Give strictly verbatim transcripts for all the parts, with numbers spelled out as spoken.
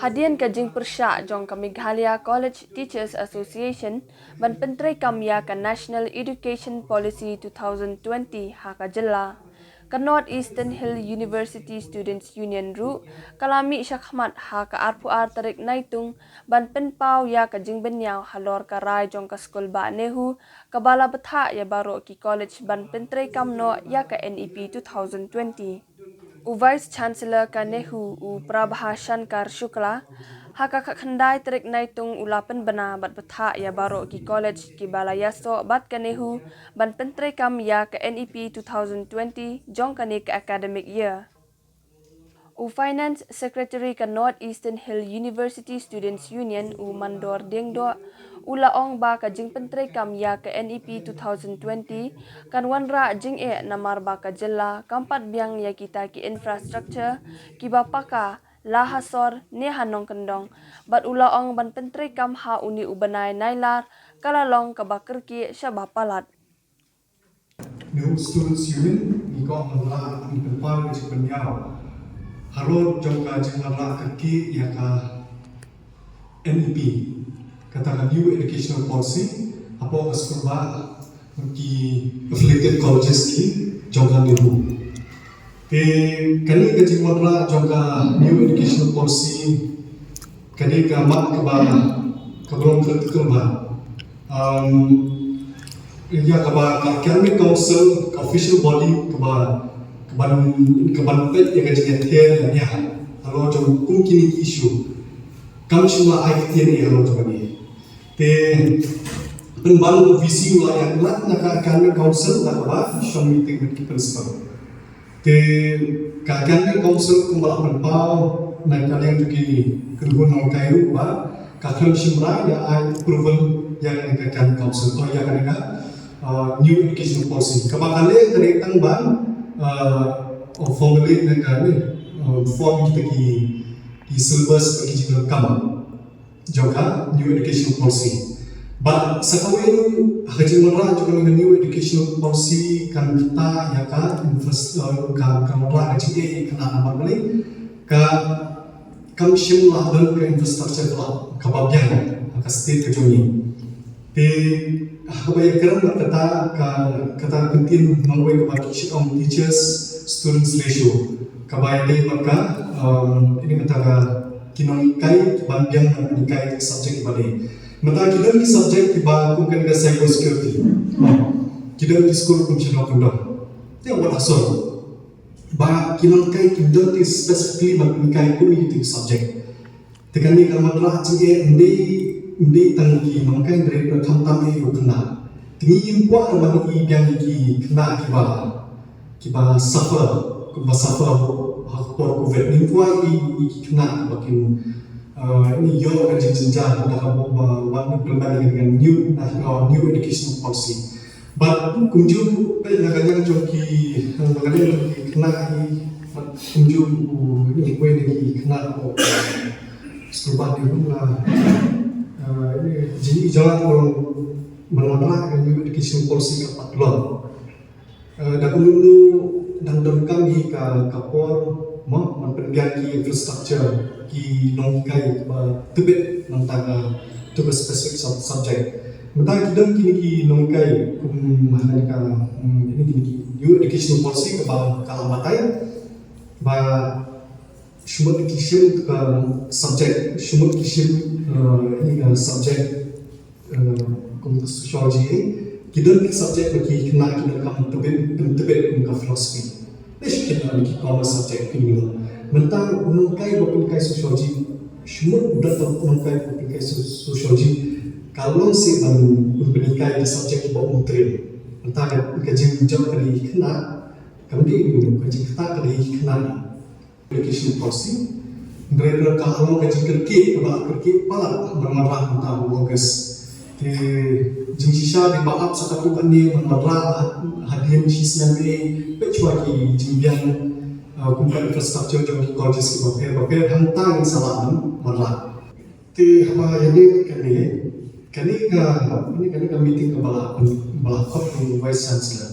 Hadien ka jingpyrshah jong ka Meghalaya College Teachers Association ban pyntreikam ïa ka National Education Policy two thousand twenty ha ka jylla, ka North Eastern Hill University Students Union ruh ka la mih shakhmat ha ka arphew ar tarik Naitung ban pynpaw ïa ka jingbynñiaw halor ka rai jong ka skul bah NEHU kaba la bthah ïa baroh ki college ban pyntreikam noh ïa ka NEP two thousand twenty. U Vice Chancellor ka NEHU, u Prabha Shankar Shukla, ha ka khatkhyndai tarik Naitung u la pynbna bad bthah ïa baroh ki college kiba la ïasoh bad ka NEHU ban pyntreikam ïa ka NEP two thousand twenty jong kane ka academic year. U Finance Secretary ka North Eastern Hill University Students Union, u Mandor Diengdoh, u la ong ba ka jingpyntreikam ïa ka NEP two thousand twenty kan wanrah jingeh namar ba ka jylla kam pat biang ïa kita ki infrastructure kiba paka la ha sor ne ha nongkyndong, bad u la ong ban pyntreikam ha une u bnai Nailar ka la long kaba kyrkieh shaba palat. NEHU Students Union, ngi kwah ban wanrah, ngi pynpaw ka jingpynïaw halor jong ka jingwanrah kyrkieh ïa ka NEP, kata ka New Educational Policy, hapoh ka skulbah ki affiliated colleges ki jong ka NEHU. Te kane ka jingwanrah jong ka New Educational Policy ka dei ka mat kaba, kaba long critical bha. Um, ïa kaba ka Academic Council, ka official body kaba, kaban, kaban peit ïa ka jingïather ïa nia halor jong kum kine ki issue, kam shym la ai ktien ei halor jong kane. Te pynban u VC u la ïakhun na ka Academic Council da kaba shong meeting bad ki principal. Te ka Academic Council kumba la pynpaw na ka liang jong ki kynhun nonghikai ruh ba ka khlem shim rai da ai approval ïa kane ka Academic Council, oh, ïa kane ka, uh, New Education Policy. Kaba ka leh ka dei tang ban, uh, formulate na ka, uh, form kita ki, ki syllabus bad ki jingdonkam jong ka New Education Policy. Bad sa kawei ruh, ha ka jingwanrah jong ka New Education Policy kan ktah ïa ka infras-, eh, ka, ka wanrah ka jingeh ïa ki khynnah namar balei ka, kam shym la don ka infrastructure kaba, kaba biang ha ka state ka jong ngi. Te ha kaba ïakren bad kata ka, kata ka ktien nongwei kaba ki shu ong teachers students ratio, kaba ïadei bad ka, um, ine kata ka ki nonghikai kiban biang ban hikai ki subject kiba dei. Mynta ki don ki subject kiba kum kane ka cyber security. Ki don ki skul kum sha nongkyndong. Te wat asor ba ki nonghikai kim don ki specifically ban hikai kum kine ki subject. Te kane ka wanrah jingeh ym dei, ym dei tang ki nonghikai, hynrei ka khamtam ïa u khynnah. Te ngi im kwah ban i biang ïa ki khynnah kiba, kiba suffer, kiba suffer ha ka por Covid. Ngi kwah i, i ki khynnah kiba kin, eh, ïoh ka jingjynjar da kaba wan implement ïa ka new, uh, New Education Policy. Bad kumjuh, peit na ka liang jong ki, na ka liang jong ki khynnah hi, bad kumjuh u, uwei na ki khynnah u sngewbha ïa u la, eh, jingïohi jong nga ban wanrah ka New Education Policy ka pat long. Eh, da kumno dang donkam hi ka, ka por, mo, ban pynbiang ki infrastructure, ki nonghikai ba tbit nangta ka, to ka specific sub-, subject. Mynta ki don kine ki nonghikai kum ha kane ka, mm, kine, kine ki New Education Policy kaba ka la batai ba shu mut ki shim ka subject, shu mut ki shim, uh, ine ka subject, uh, kum ka sociology, eh. Ki don ki subject ba ki khynnah ki donkam pyntbit, pyntbit kum ka philosophy. Lei shi khynnah ki commerce subject ki mih. Mynta u nonghikai ba pynhikai sociology, shu mut u don u nonghikai ba pynhikai so-, sociology, ka long seh ban pynhikai ki subject kiba um trei. Mynta ka, ka jingjop ka dei khynnah, kam dei u, ka jingktah ka dei khynnah. Education Policy. Hynrei ka long ka jingkyrkieh kaba la kyrkieh palat ban wanrah mynta u August. Te jingshisha dei ba ap sa katto katne ban wanrah ha-, hadien shi snem, eh, peit shuwa ki jingbiang, eh, kum ka infrastructure jong ki colleges kiba pher bapher, hangta ngin sa lah ban wanrah. Te haba ïadei bad kane, kane ka, kane, kane ka meeting kaba la, ba la khot u Vice Chancellor,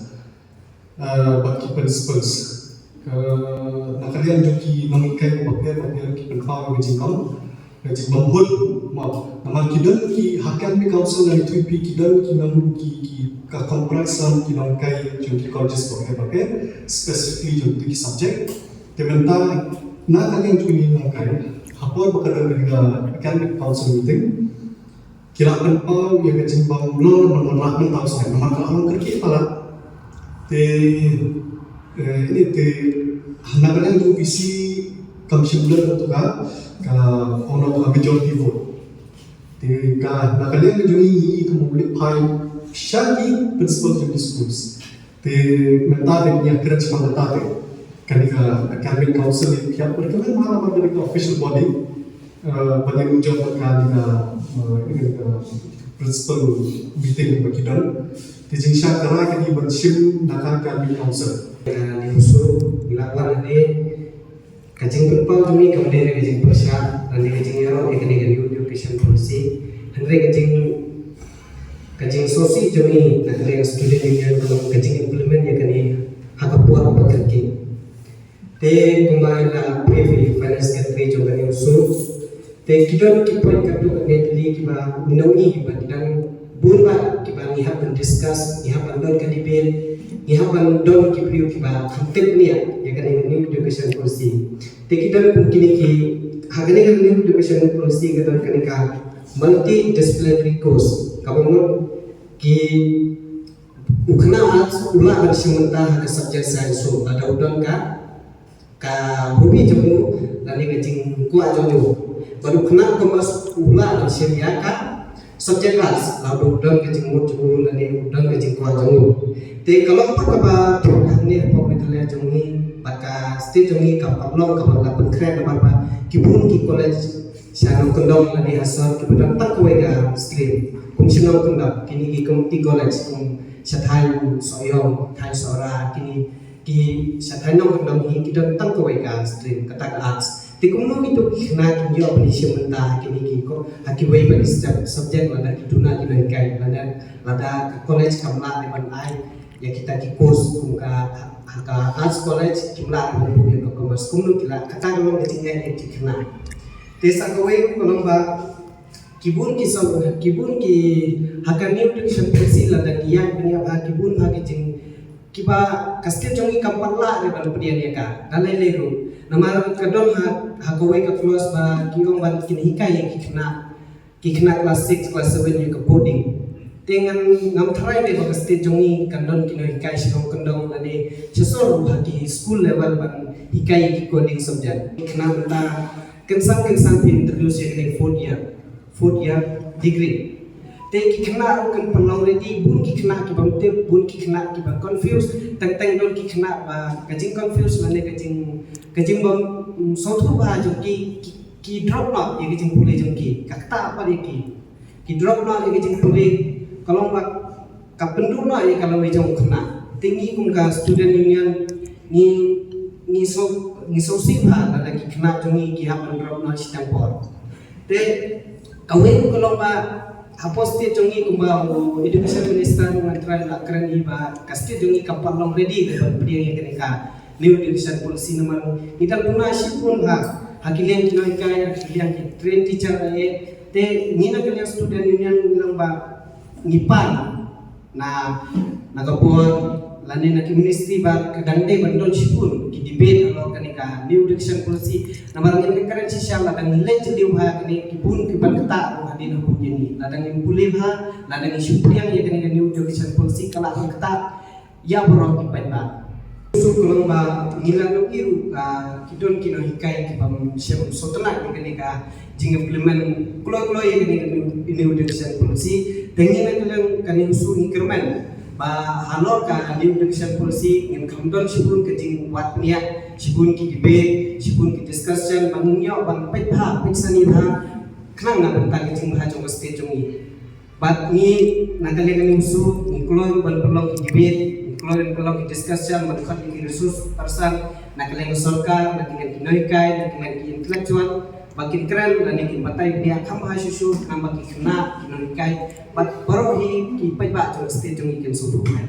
eh, bad ki principals. Ka, na ka liang jong ki nonghikai bapher bapher ki pynpaw ïa ka jingong. Ka jingbymhun, mo, namar ki don ki ha academic council na ki three P ki don ki nong ki ki ka comprise ki nonghikai jong ki colleges bapher bapher, specifically jong ki subject. Te mynta na ka liang jong ki nonghikai, ha por ba ka don ka academic council meeting, ki la pynpaw ïa ka jingbym long namar la pynpaw sa namar ka la long kyrkieh palat. Te eh, ini te na ka liang jong U P C kam shym don to ka ka ono ka majority vote. Te ka na ka liang jong ngi ngi ka mobile phai sha ki principal jong ki schools. Te mynta te ngi kren sha mynta te kane ka academic council ki ap recommend ma ma ka official body. Eh, ba ngi jong ka kane ka eh, kane ka principal meeting ba ki don. Te jingshah kara ka ngi ban shim na ka academic council. Ka ngi usu ila wan ne ka jingpynpaw jong ngi kam dei ka jingpyrshah, ka dei ka jingïaroh ïa kane ka new education policy. Hynrei ka jing ka jingsngewsih jong ngi na ka liang student union ka long ka jingimplement ïa kane ha ka por ba kyrkieh. Te kumba la brief ïa i finance secretary jong kane u sur. Te ki don ki point katto katne tylli kiba ngi nang ïohi ba ki dang bun ba kiba ngi hap ban discuss, ngi hap ban don ka debate, ngi hap ban don ki briew kiba kham tip nia ïa kane ka new education policy. Te ki don kum kine ki ha kane ka new education policy ka don kane ka multidisciplinary course kaba mut ki u khynnah arts u lah ban shim bynta ha ka subject science, so lada u don ka ka hobby jong u lane ka jingkwah jong u. Bad u khynnah commerce u lah ban shim ïa ka subject arts lada u don ka jingmut jong u lane u don ka jingkwah jong u. Te ka long pat kaba thok hangne hapoh Meghalaya jong ngi bad ka state jong ngi ka pat long kaba la pynkhreh namar ba ki bun ki college sha nongkyndong lane ha sor kiba don tang kawei ka stream. Kum sha nongkyndong kine ki community college kum sha thaiñ Sohiong, thaiñ Sohra, kine ki sha thaiñ nongkyndong hi ki don tang kawei ka stream kata ka arts. Te kumno kito ki khynnah kin ïoh ban ïashim bynta ha kine ki ko ha kiwei pat ki sub- subject lada ki duna ki nonghikai lada lada ka college kam lah ban ai ïa kita ki course kum ka ha ka arts college kim lah ban buh ïa ka commerce, kumno ki lah, kata ka long ka jingeh ïa ki khynnah. Te sa kawei ka long ba ki bun ki song ki bun ki ha ka new education policy lada ki ïaid bniah ba ki bun ba ki jing kiba ka state jong ngi kam pat lah re ban pdiang ïa ka da lei lei ruh. Namar ka don ha ha kawei ka clause ba ki ong ba kin hikai ïa ki khynnah ki khynnah class six class seven ïa ka coding. Te ngan ngam tharai de ba ka state jong ngi kan don ki nonghikai sha nongkyndong lane sha sor ruh ha ki school level ban hikai ïa ki coding subject. Ki khynnah mynta kynsan kynsan phi introduce ïa kane fourth year, fourth year degree. Te ki khynnah ruh kan pynlong ready, bun ki khynnah ki bym tip, bun ki khynnah ki bym confuse, teng teng don ki khynnah ba ka jing confuse lane ka jing ka jing bym sngewthuh ba jong ki ki drop noh ïa ka jingpule jong ki, ka kata pat ïa ki. Ki drop noh ïa ka jingpule ka long ba ka pynduh noh ïa ka lawei jong u khynnah. Te ngi kum ka student union ngi ngi sngewsih bha lada ki khynnah jong ngi ki hap ban drop noh shiteng por. Te kawei ruh ka long ba hapoh state jong ngi kumba u education minister u ngan trai la kren hi ba ka state jong ngi kam pat long ready ban pdiang ïa kane ka new education policy namar ngi dang duna shibun ha ha ki liang ki nonghikai, ha ki liang ki train teacher, eh, te ngi na ka liang student union ngi long ba ngi pan na na ka por lane na ki ministry ba ka dang dei ban don shibun ki debate halor kane ka new education policy. Namar ngin kren shisha lada ngi leit jylliew bha kane ki bun ki ban ktah ruh hadien ha pud ïa ngi. Lada ngin pule bha lada ngi shu pdiang ïa kane ka new education policy ka lah ban ktah ïa baroh ki paidbah. Shu ka long ba ngi la nang ïohi ruh ki don ki nonghikai ki bym shym sngewtynnat ïa kane ka jingimplement kloi kloi ïa kane ka new education policy. Te ngi na ka liang kane u shu ngi kyrmen ba halor ka new education policy ngin kham don shibun ka jingwad bniah, shibun ki debate, shibun ki discussion ba ngin ïoh ban peit bha peit sani bha khnang na bynta ka jingbha jong ka state jong ngi. Bad ngi na ka liang ngi u shu ngi kloi ban pynlong ki debate, ngi kloi ban pynlong ki discussion ban khot ïa ki resource person na ka liang ka sorkar, na ka liang ki nonghikai, na ka liang ki intellectual ba kin kren lane kin batai bniah kham bha shuh shuh khnang ba ki khynnah ki nonghikai bad baroh hi ki paidbah jong ka state jong ngi kin sngewthuh bha.